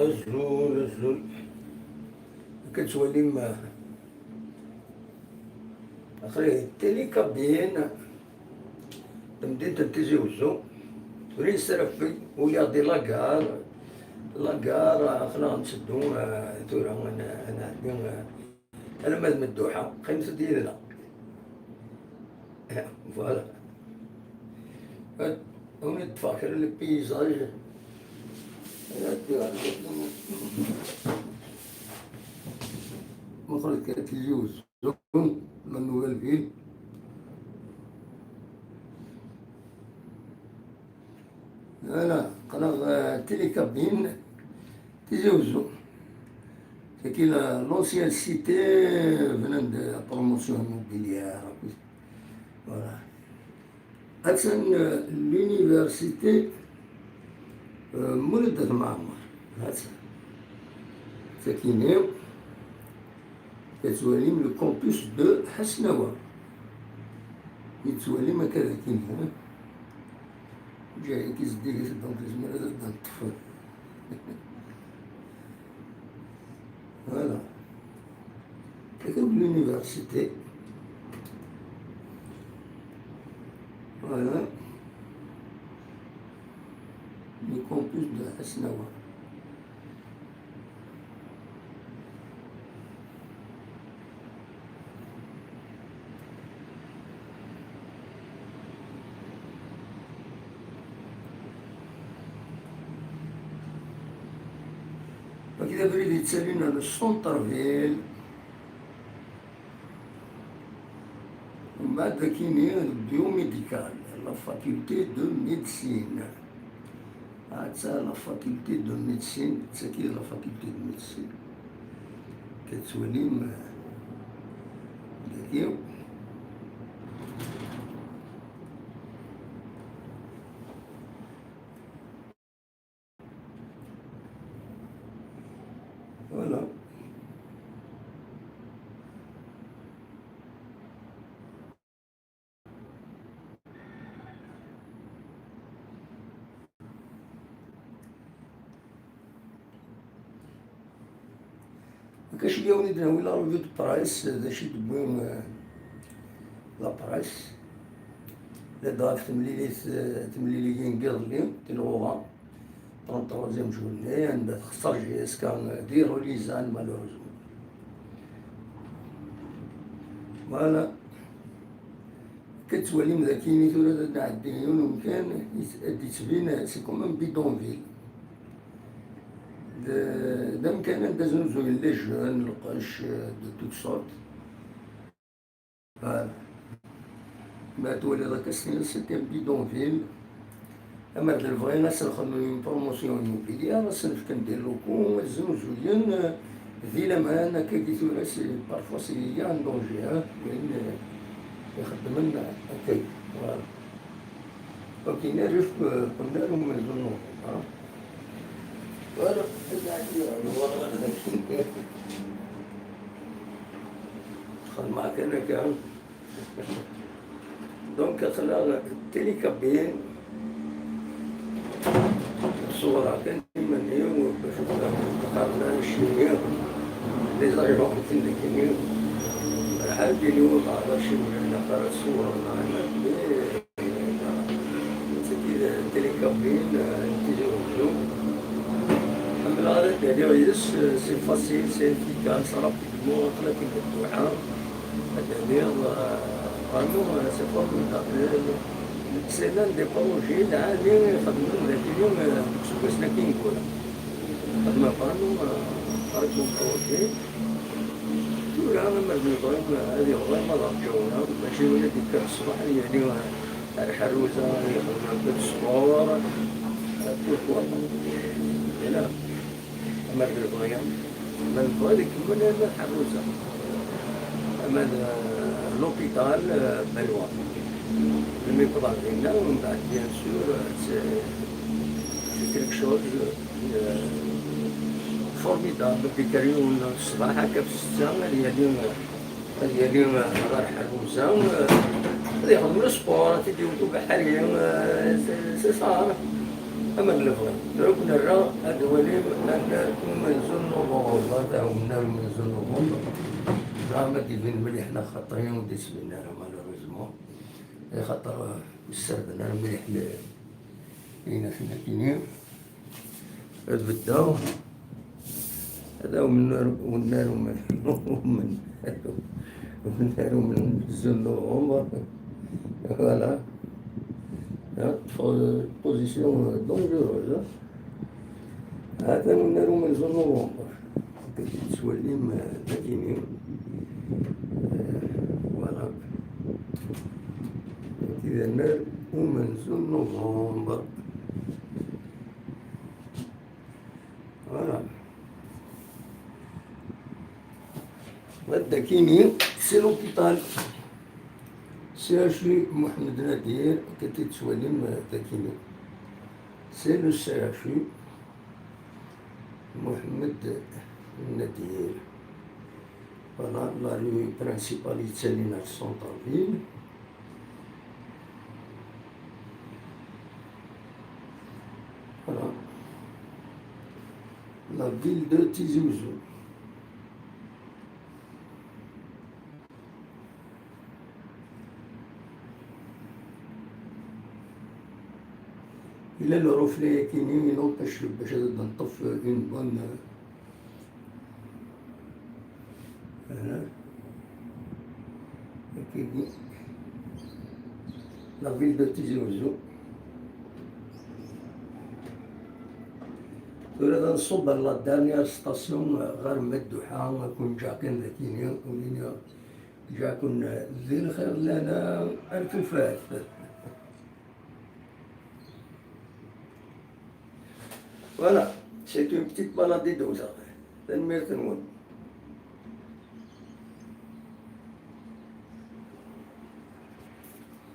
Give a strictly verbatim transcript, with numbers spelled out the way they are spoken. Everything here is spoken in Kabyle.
Azul, azul. Akka tettwalim, eh, axi Tili Kabin, tamdint n Tizi Uzzu, tura yesrafeg, uliɣ di lagar, lagar, aql-aɣ netteddu, eh, tura ad n-, ad nɛeddi, eh, alamma d Medduḥa, qqimet-d yid-neɣ. Voilà. Ad awen-d-ṭṭfeɣ kra n le paysage. Meqqret kan Tizi Uzzu, la nouvelle ville. Voilà, qqleɣ, euh, Tili Kabin, Tizi Uzzu. Tagi la, l'ancienne cité, euh, venant de la promotion immobilière. Voilà. Attan, euh, l'université, euh, Mulud At Mɛemmer. Attan. Tagi, tettwalim le campus de Ḥesnawa. Tettwalim akka d akin, hein? Ǧayen tizeddiget, donc, tezmer ad d-neṭṭef. Voilà. Tagi d l'université. Voilà. Le campus de Ḥesnawa. Wagi d abrid yettalin ar le centre-ville. Mbeɛd akini, biomédical, la faculté de médecine. Atta la faculté de médecine, d tagi la faculté de médecine. Tettwalim, euh, dagi. Voilà. Kac yawen i d-nawi la revue de presse, d acu i d-wwin, euh, la presse. Lad ɣef temlilit, euh, temliliyin n yiḍelli, tilɣuɣa. Trente-troisième journée, anda texṣer J S K di Rolizan, malheureusement. Voilà. Akka tettwalim dagi, tura ad nɛeddi yiwen umkan, ad d-yettbin, c'est comme un bidonville. D, d amkan anda znuzuyen les jeunes, lqecc, de toutes sortes. Voilà. Ma twaliḍ akka, c'est un bidonville. Amer d lebɣi ad sen-xedmen une promotion immobilière, ad sen-fken des locaux, ad znuzuyen, euh, di laman, akka i tura, c'est, parfois c'est, il y a un danger, hein, wayen, euh, ixeddmen akka. Voilà. Donc, il arrive que, qu'on a le maison, hein. Voilà. Xedmeɣ kan akka. Donc, aql-aɣ Tili Kabin, ṣewwreɣ kan iman-iw, qqaren-as les agents, akken dagi, lḥal d-yili wabɛaḍ acimi ur ilaq ara ad ṣewwren, neɣ amek, mais, euh, Tili Kabin, euh, n Tizi Uzzu. Ḥemmleɣ ad d-aliɣ yis-s, euh, c'est facile, c'est efficace, rapidement, aql-ak deg Dduḥa. Ad d-iniɣ, euh, vraiment, euh, c'est formidable. C'est l'un des projets lɛali i xedmen dagi, euh, deg useggas-agi yeggran. Xedmeɣ vraiment, euh, très bon projet. Tura, amer d lebɣi, euh, ad iɣḍi ma d rǧawna, mačči win ad d-yekker ṣṣbeḥ, ad yali, euh, ar Ḥerruza, ad yexdem un peu de sport, euh, pourquoi pas. Yella. Ama d lebɣi, ama d lebɣi ad ikemmel ama d Ḥerruza, ama d, euh, l'hôpital, euh, Balwa. Melmi yewweḍ ɣer dinna, mbeɛd, bien sûr, euh, c'est, c'est quelque chose, euh, formidable. Bikker yiwen ṣṣbeḥ, akka f ssetta, ad yali, euh, ad yali, euh, ɣer Ḥerruza, euh, ad yexdem le sport, ad t-id-yewwet ubeḥri, euh, c'est, c'est ça. Amer lebɣi, druk nerra ad nwalim annar umenzu n November, ad nwalim annar umenzu n November. Ẓer ma d-ibin mliḥ neɣ xaṭi, ur d-isbin ara, malheureusement. Axaṭer, eh, ur ssarden ara mliḥ le-, ayen akken akkin. Ad beddeɣ. Ad awen-nar-, wen-nar-, umen-, umen-, umen-, umenzu n November. Voilà. Ha, ṭṭfeɣ position dangereuse, ha. Hatan wen-nar umenzu n November. Akken tettwalim, eh, akkin. Eh, voilà. Akken d annar umenzu n November. Voilà. Wadda kini, c'est l'hôpital C H U Mohamed Nadir, akken tettwalim, eh, dagini. C'est le C H U Mohamed Nadir. Voilà, la rue principale yettalin ar centre-ville. Voilà. La ville de Tizi Ouzou. Yella le reflet-agi-nni, il empêche bac ad d-neṭṭef une bonne, euh, Voilà. Akkagi. La ville de Tizi Ouzou. Tura ad nṣubb ar la dernière station, ɣer Madduḥa, ad ken-ǧǧeɣ kan dagini, ur nini, ǧǧeɣ-ken di lxir lana ar tufat. Voilà, c'est une petite balade i d-wteɣ. Tanemmirt-nwen.